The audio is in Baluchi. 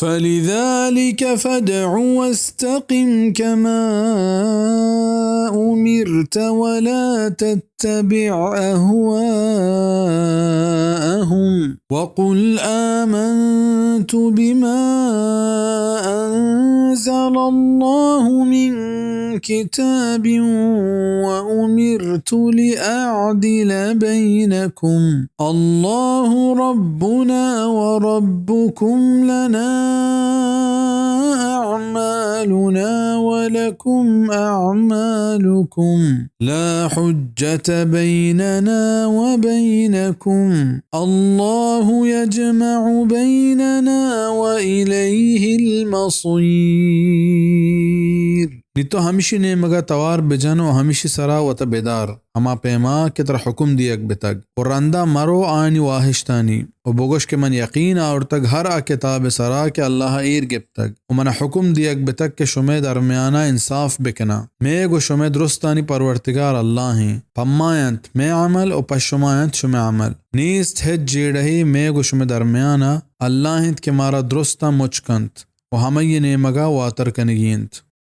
فلذلك فادع واستقم كما أمرت ولا تتبع أهواءهم وقل آمنت بما أنزل الله من كتاب وأمرت لأعدل بينكم الله ربنا وربكم لنا أعمالنا ولكم أعمالكم لا حجة بيننا وبينكم الله يجمع بيننا وإليه المصير. نی تو ہمشی نیمگا توار بجن و ہمشی سرا وت بدار، ہما پیما کہ ترا حکم دیگ بتگ، و رندا مرو آنی واہشتانی، و بگوش کہ من یقین آورتگ ہر آ کتاب سرا کہ اللہ ایر گپتگ، و من حکم دیگ بتگ کہ شمئے درمیانا انصاف بکناں۔ مئے گو شمئے درستانی پرورتگار اللہ ایں۔ پہ ما انت مئے عمل و پہ شما انت شمئے عمل۔ نیست ہچ جیڑہے مئے گو شمئے درمیانا۔ اللہ انت کہ مارا درستاں مچ کنت و ہمئی نیمگا واتر کنگی انت۔